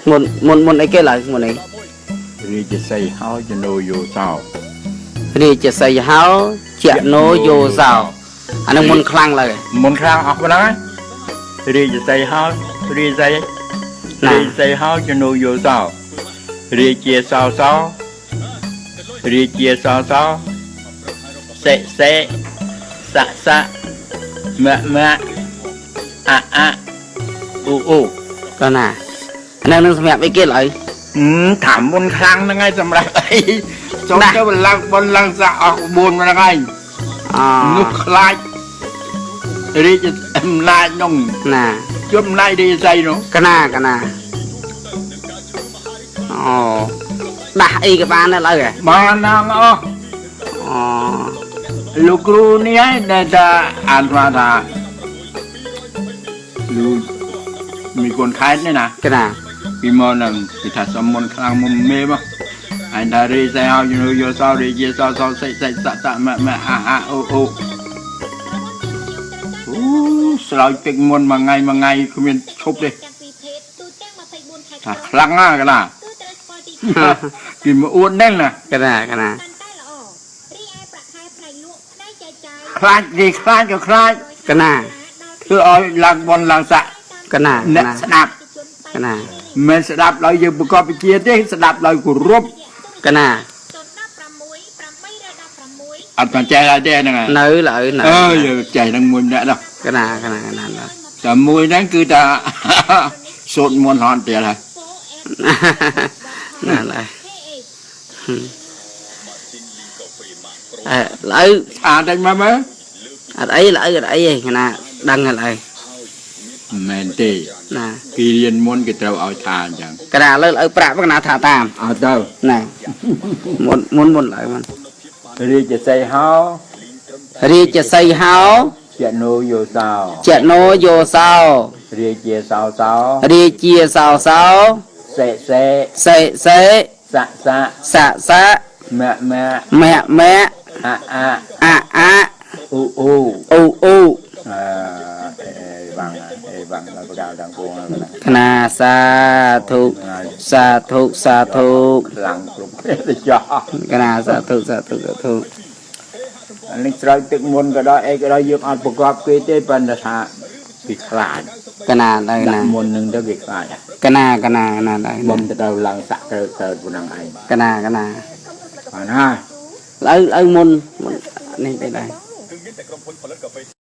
មុនមុនមុនអីគេឡើយមុនអី រាជសីហោចនោយោសោ រាជសីហោចនោយោសោអានឹងមុនខ្លាំងឡើយ មុនខ្លាំងអស់ប៉ុណ្ណឹងរាជសីហោរាជសីរាជសីហោចនោយោសោរាជាសោសោរាជាសោសោសេសេសៈសៈមៈមៈអអអ៊ូអ៊ូ កណាអានឹងសម្រាប់អីគេឡើយ ถามមុនខ្លាំងហ្នឹងហើយសម្រាប់អីចូលទៅឡើងបនឡើងសាក់អស់ក្បួនហ្នឹងហើយ អ នោះខ្លាចរាជអំណាចនោះ ណា ជុំណាយរាជសីនោះ កណាកណាអូដាស់អីក៏បានដែរឡើយ បានណាងអស់ អូ លោកគ្រូនេះហើយដែលថាអានថាថាលោកមានកូនខេតនេះណា កណា ពីមកនឹងគេថាសុំមុនខ្លាំងមុំមេមកអញថារីសៃហៅយោសោរីជាសោសោសិសិសតមមអអអូអូអូស្រោចទឹកមុនមួយថ្ងៃមួយថ្ងៃគ្មានឈប់ទេថាខ្លាំងណាស់កណាគេមកអួតហ្នឹងណា កណាកណា ខ្លាចគេខ្លាចក៏ខ្លាច កណា ធ្វើឲ្យឡើងបនឡើងសាក់ កណា អ្នកស្ដាប់ កណា មិនស្ដាប់ដោយយើងប្រកបវិជាទេស្ដាប់ដោយគោរព កណា អត់បានចេះដែរទេហ្នឹង នៅឡើយនៅ អើយើងចេះហ្នឹងមួយម្នាក់ដល់ កណាកណាកណាឡើយ តែមួយហ្នឹងគឺថាសូត្រមន្តហត់ទៀតហើយ ណាឡើយអើឡើយ អាតែមកមើល អត់អីឡើយអត់អីទេកណាដឹងហើយឡើយ មែនទេ ណា គេរៀនមុនគេត្រូវឲ្យថាអញ្ចឹង កណាលើឲ្យប្រាក់កណាថាតាម អត់ទៅ ណាមុនមុនមុនឡើយមុន រាជសីហោ រាជសីហោ ចនោយោសោ ចនោយោសោ រាជាសោសោ រាជាសោសោ សេសេ សេសេ សៈសៈ សៈសៈ មៈមៈ មៈមៈ អអ អអ អ៊ូអ៊ូ អ៊ូអ៊ូ អឺអេវ៉ាំងអេវ៉ាំងដល់ប្រកាសដល់ពង កណាសាធុសាធុសាធុ ខ្លាំងគ្រប់គ្នាទៅចោះ កណាសាធុសាធុសាធុ អានេះស្រោចទឹកមុនក៏ដោយអីក៏ដោយយើងអត់ប្រកបគេទេប៉ុន្តែថាគេខ្លាច កណាដែរណា ដាក់មុននឹងទៅគេខ្លាច កណាកណាកណាដែរ បំទៅដល់ឡើងសាក់ត្រូវកើតប៉ុណ្ណឹងឯង កណាកណា បាទណា លើលើមុនមុននេះទៅដែរ